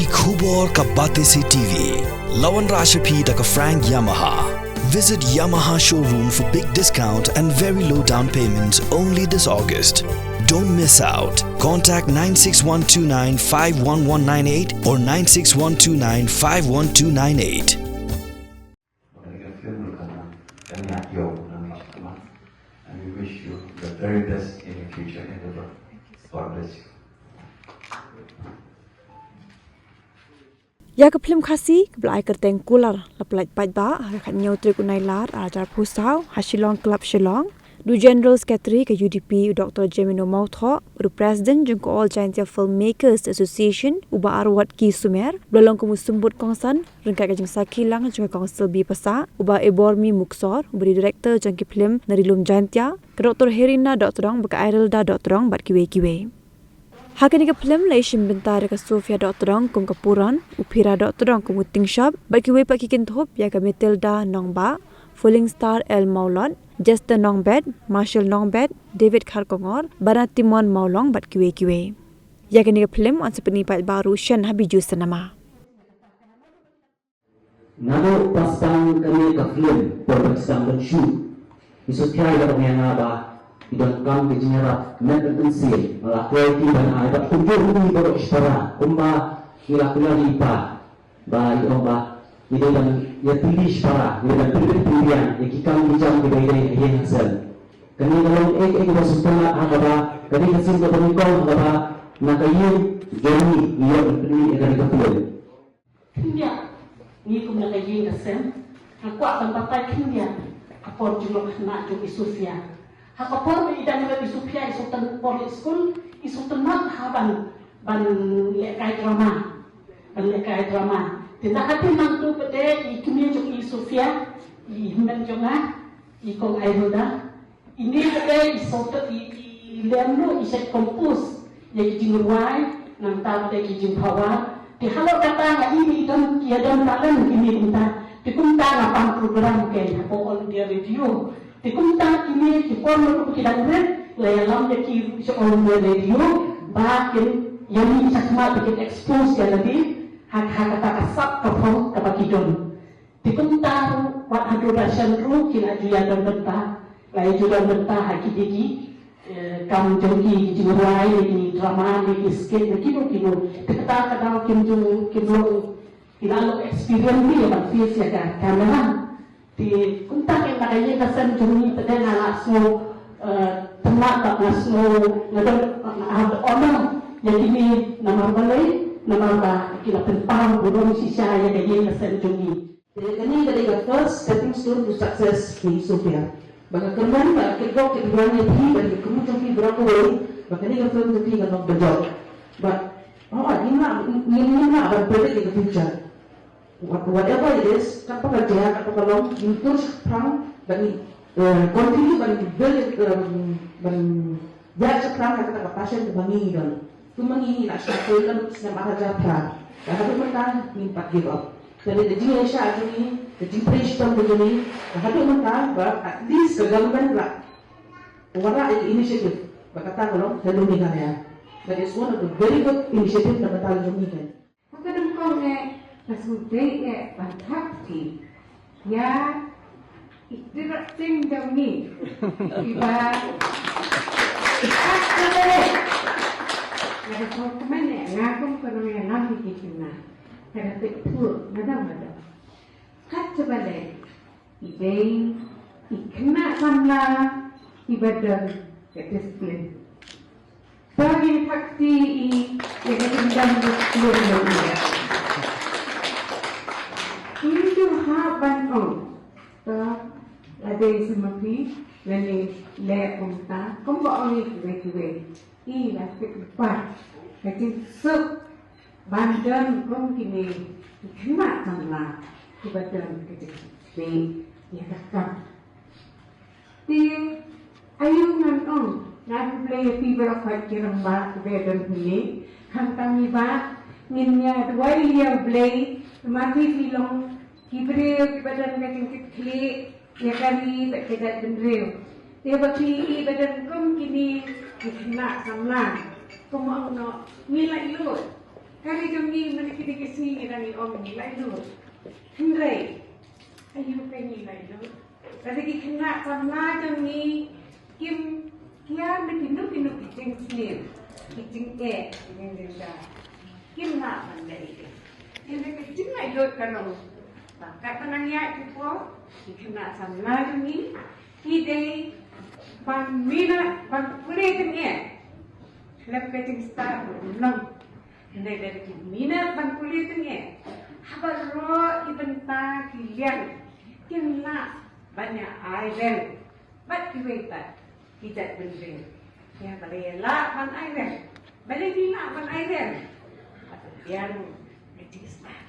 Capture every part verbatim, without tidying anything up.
Ki khubor ka Batesi T V. La wanrah sha phi da ka Frank Yamaha. Visit Yamaha showroom for big discount and very low down payments only this August. Don't miss out. Contact nine six one two nine five one one nine eight or nine six one two nine five one two nine eight. Ba kane ka film ruh ka nang, ka nang ïaid ïoh na ngi sha khmat. And we wish you the very best in your future endeavor. God bless you. Ïa ka phlim Khasi kaba la ai kyrteng Kular la pyllait paidbah ha ka khathynñiew tarik u Nailar arhajar arphew saw ha Shillong Club Shillong. Da u General Secretary ka U D P u Doctor Jemino Mawthoh, bad u President jong ka All Jaintia Filmmakers Association u Bah Arwat K Sumer, ba la long kum u symbud kongsan ryngkat ka jingsakhi lang jong ka Council B Pasah u Bah Ebormi Muksor, uba dei Director jong ki phlim na Ri Lum Jaintia, ka Doctor Herina Dohtdong bad ka Irelda Dohtdong bad kiwei kiwei. Ha kane ka phlim la ïashim bynta da ka Sophia Dohtdong kum ka Puran, u Phira Dohtdong kum u Tingshop, bad kiwei pat ki kynthup ïa ka Matilda Nongbah, Falling Star L Mawlot, Jester Nongbet, Marshall Nongbet, David Kharkongor, Bana Timon Mawlong bad kiwei kiwei. Ïa kane ka phlim yn sa pyni paidbah ruh shen ha Bijou Cinema. Naduh ba sdang kane ka film, por ba sdang ban shoot, i Sophia i la ong ïa nga ba i donkam ka jingïarap met bad mynsiem. Nga la kwah ki ban ai bad kumjuh hi baroh shipara, kumba i la kular ïa i pa ba i ong ba i dei ban ïatylli shipara, i dei ban pynbeit pynbiang ïa ki kam ki jam kiba i dei ha ïing ha sem. Kane ka long eh eh kaba sngewtynnat ha kaba kane ka sien kaba nyngkong ha kaba na ka ïing jong ngi ngi ïoh ban pynmih ïa kane ka film. Khyndiat, ngi kum na ka ïing ka sem, nga kwah ban batai khyndiat ka por jong ka khynnah jong i Sophia. Ha ka por ba i dang rit i Sophia, i sngewtynrai por i skul, i sngewtynnat ha ban, ban lehkai drama, ban lehkai drama. Te na ka tynrai nangtu pat de i kmie jong i Sophia, i hynmen jong nga, i kong Airuna, ine pat de i sngewtynrai, i, i lem ruh, i shait compose ïa ki jingrwai, nangta pat de ki jingphawar. Te halor kata nga i, i don, i don talent kine kumta. Te kumta nga pan program kein hapoh All India Radio. Te kumta kine ki por ruh ki dang rit, la ïalam ïa ki sha All India Radio ba kin ïa mih shakhmat, ba kin expose ïa lade ha, ha kata ka sap ka phong kaba ki don. Te kumta ruh, wat ha Doordarshan ruh ki la ju ïa don bynta, la ïa ju don bynta ha kine ki, eh, kam jong ki, ki jingrwai, ki drama, ki skit, kino kino. Te kata ka daw kim ju, kim long, ki la long experience ïa ban face ïa ka camera. Te kumta kein na ka ïing ka sem jong ngi pat de nga la sngew, eh, tynnat bad nga sngew, nga don, nga have the honor ïa kine namar balei, namar ba ki la pynpaw burom shisha ïa ka ïing ka sem jong ngi. Te kane ka dei ka first stepping stone to success hi Sophia. Ba nga kyrmen ba kit bok kit wan ïa phi bad ïa ka kmut jong phi baroh kawei, ba kane ka film jong phi kan long ba jop. But oh, ngim lah, ngim, ngim lah ban predict ïa ka future. What, whatever it is, katba ka jia, katba ka long, ngin tur shaphrang, ban, eh, continue ban build, eh, ban ïaid shaphrang ha kata ka passion kaba ngi ngi don. Kumba ngi ngi la shna film naduh snem arhajar phra. Bad haduh mynta ngim pat give up. Te dei ka jingïaishah jong ngi, ka jingtrei shitom jong ngi, bad haduh mynta ba at least ka government la wanrah ïa ka initiative. Bad kata ka long Hello Meghalaya. That is one of the very good initiative na ka bynta jong ngi kein. Ha ka dang kong eh, ka sngewdei eh ban thap kti ïa i kti rot sing jong ngi. Iba i khat ka bale. Nga da kong kmen eh, nga kum ka nongïalam ïa ki khynnah. Ka da peit pur, nga da, nga da. Khat ka bale. I dei i khynnah samla iba don ka discipline. To ngin thap kti ïa ka khyndang discipline jong i. Ngim ju hap ban ong to la dei sa ma phi lane leh kumta, kumba ong ïa kiwei kiwei. I la tip lypa ka jingsuk ban don kum kine ki khynnah samla kiba don ka jingkitkhlieh ïa ka kam. Te aïu ngan ong, ngan khublei ïa phi baroh ki rangbah kiba don hangne. Khamtam i Bah, ngin ïa duwai ïa U Blei, ma phi phi long ki briew kiba don ka jingkitkhlieh ïa ka ri bad ka jaitbynriew. Te ba phi i ba don kum kine ki khynnah samla, kum ong noh, ngi laitluid. Ka ri jong ngi mynta ki dei ki sngi ngi dang ïohi ong ngi laitluid. Hynrei aïu ka ngi laitluid? Lada ki khynnah samla jong ngi kim kiar na kino kino ki jingsniew, ki jingeh, ki jingdendar, kim lah ban leh ei ei. Hynrei ka jinglaitluid ka long ba katba nang ïaid ki por, ki khynnah samla jong ngi ki dei ban minot ban pule tyngeh khlem ka jingstad ruh long. Hynrei lada ki minot ban pule tyngeh ha baroh ki bynta ki liang, kin lah ban ïa ai rem bad kiwei pat ki jait bynriew. Ïa balei lah ban ai rem? Balei ki lah ban ai rem? Haba biang ka jingstad.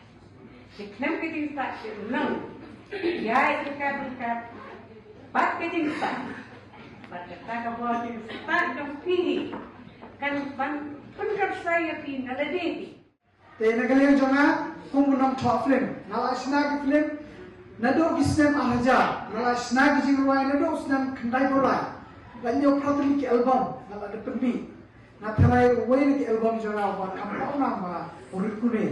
Te khlem ka jingstad ki nang ïa ka jingstad bad ka jingstad. Bad kata ka bor jingstad jong phi kan ban pynkyrshan ïa phi na lade phi. Te na ka liang jong nga kum u nongthoh film, nga la shna ki film naduh ki snem ar hajar, nga la shna ki jingrwai naduh u snem khyndaiphew lai. La ñiew phra tylli ki album, nga la dep pynmih. Nga tharai uwei na ki album jong nga uba kham pawnam ba u Rit Kune.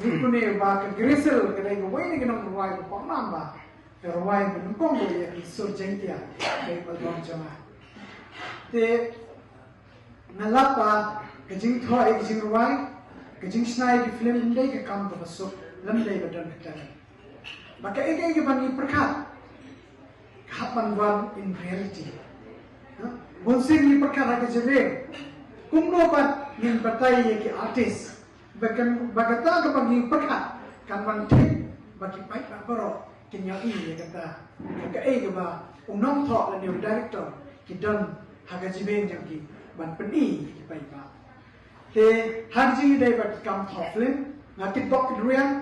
Rit Kune ba ka Grace Hill ka dei uwei na ki nongrwai ba pawnam ba ka rwai ba nyngkong ba ïa ki sur Jaiñtia, ka dei album jong nga. Te nga lap ba ka jingthoh ïa ki jingrwai, ka jingshna ïa ki film ym dei ka kam kaba suk, lym dei ba don ka talent. Ba kaei kaei kaba ngi pyrkhat ka hap ban wan in reality. Ha? Bun sien ngi pyrkhat ha ka jingim kumno pat ngin batai ïa ki artist. Ba kan, ba kata kaba ngi pyrkhat kan wan thik ba ki paidbah baroh kin ïohi ïa kata. Kaei kaba u nongthoh lane u director ki don ha ka jingim jong ki ban pyni ïa ki paidbah. Te ha ka jingïadei bad ki kam thoh film, nga kitbok kitrwiang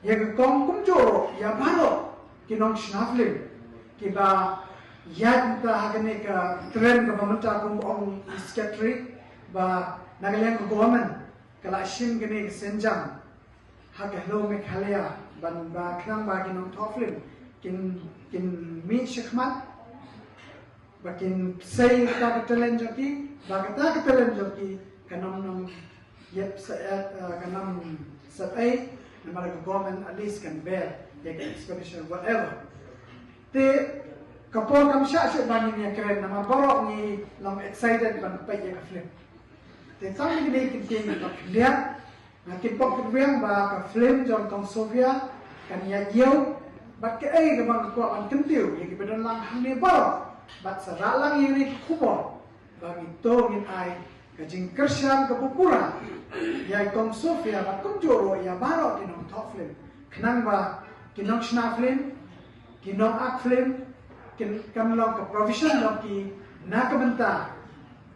ïa ka kong kumjuh ruh ïa baroh ki nongshna film kiba ïaid mynta ha kane ka trend kaba mynta kum ong i secretary ba na ka liang ka government ka la shim kane ka sienjam ha ka Hello Meghalaya ban ba khnang ba ki nongthoh film kin, kin mih shakhmat. Ba kin sei kata ka talent jong ki, ba kata ka talent jong ki kan ym, ym ïap sa, eh, kan ym sa ei, namar ka government at least kan bear ïa ka expenditure whatever. Te ka por kam shah shuh ba ngin ïakren namar baroh ngi long excited ban peit ïa ka film. Te tang kine ki ktien ba khyndiat, nga kitbok kitrwiang ba ka film jong Kong Sofia kan ïa ïew bad kaei kaba nga kwah ban kyntiew ïa kiba don lang hangne baroh bad sa rah lang ïa kine ki khubor ba ngin to ngin ai ka jingkyrshan kaba pura ïa i Kong Sofia bad kumjuh ruh ïa baroh ki nongthoh film khnang ba ki nongshna film, ki nong-act film kin kan long ka profession jong ki na ka bynta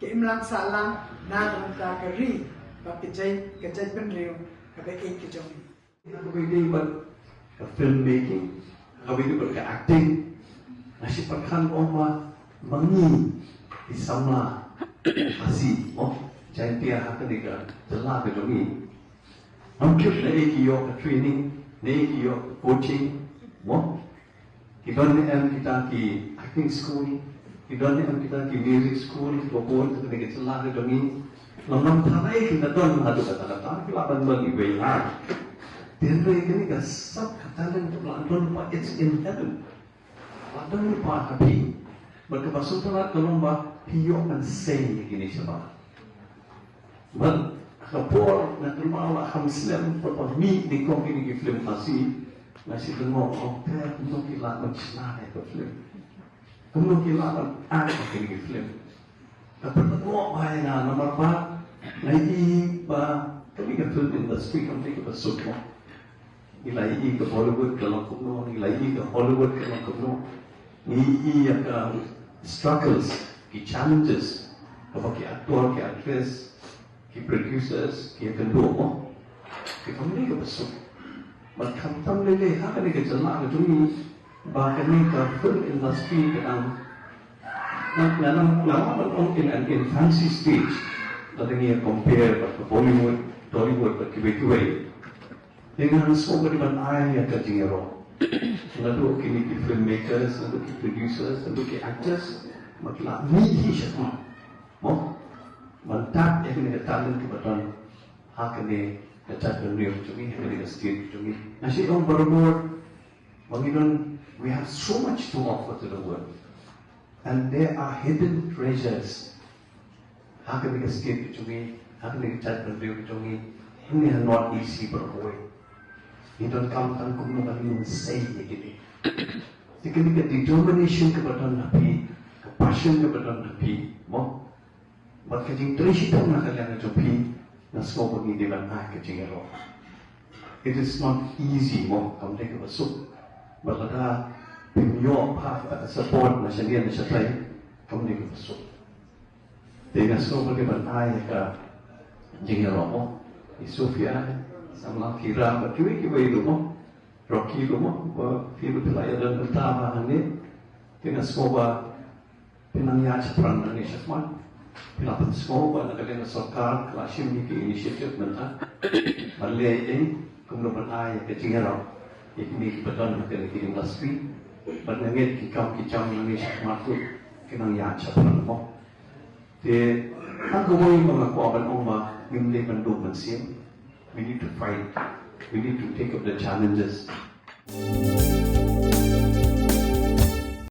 ka imlang sahlang na ka bynta ka ri bad ka jait, ka jaitbynriew kaba ïeit ka jong ngi. Kaba ïadei bad ka film making, kaba ïadei bad ka acting, nga shu pyrkhat ong ma ma ngi ki samla Khasi, mo, Jaiñtia ha kane ka jylla ka jong ngi. Ngam tip naei ki ïoh ka training, naei ki ïoh ka coaching, mo. Ki don ne em kita ki acting school, ki don ne em kita ki music school, kiba bun ha kane ka jylla ka jong ngi. Ngam, ngam tharai ki la don haduh katta katta, ki lah ban don iwei lai. Hynrei kane ka sap ka talent ka la don ba it's inherent. La don lypa ha phi. Bad kaba sngewtynnat ka long ba phi ïoh ban sei ïa kine shabar. Bad ha ka por nga kynmaw la kham slem, pynban mih nyngkong kine ki film Khasi, nga shu kynmaw, oh, te kumno ki lah ban shna ïa ka film. Kumno ki lah ban act ïa kine ki film. Ka pynlyngngoh bha ïa nga namar ba nga ïohi ba kane ka film industry kam dei kaba suk mo. Ngi la ïohi ka Bollywood ka long kumno, ngi la ïohi ka Hollywood ka long kumno. Ngi ïohi ïa ka struggles, ki challenges kaba ki actor, ki actress, ki producers ki ïakynduh mo. Ki kam dei kaba suk. Bad khamtam lei lei ha kane ka jylla ka jong ngi ba kane ka film industry ka dang, nga, nga, nga, nga lah ban ong in an infancy stage lada ngi compare bad ka Bollywood, Tollywood bad kiwei kiwei. Te nga sngew ba dei ban ai ïa ka jingïaroh naduh kine ki filmmakers, naduh ki producers, naduh ki actors, ba ki la mih hi shakhmat, mo, ban tap ïa kine ki talent kiba don ha kane ka jaitbynriew jong ngi, ha kane ka state jong ngi. Nga shu ong barabor ba ngi don, we have so much to offer to the world. And there are hidden treasures ha kane ka state jong ngi, ha kane ka jaitbynriew jong ngi, hangne ha North East hi barabor. Ngi donkam tang kumno ban mynsiem ïa kine. Te kane ka determination kaba don ha phi, ka passion kaba don ha phi, mo. Bad ka jingtrei shitom na ka liang jong phi, nga sngew ba ngi dei ban ai ka jingïaroh. It is not easy, mo, kam dei kaba suk. Bad lada phim ïoh pat ka support na shane na shatai, kam dei kaba suk. Te nga sngew ba dei ban ai ka jingïaroh, mo. I Sophia, samla Kira, bad kiwei kiwei ruh, mo. Rocky ruh, mo, ba phi ruh phi la ïadon bynta bha hangne. Te nga sngew ba phi nang ïaid shaphrang nangne shakhmat. Phi la pynsngew ba na ka liang ka sorkar ka la shim ïa ki initiative mynta ban leh ei kumno ban ai ka jingïaroh ïa kine kiba don ha kane ka industry. Bad nga ngeit ki kam ki jam nangne shakhmat ruh ki nang ïaid shaphrang, mo. Te tang kawei ba nga kwah ban ong ba ngim dei ban duh mynsiem. We need to fight. We need to take up the challenges.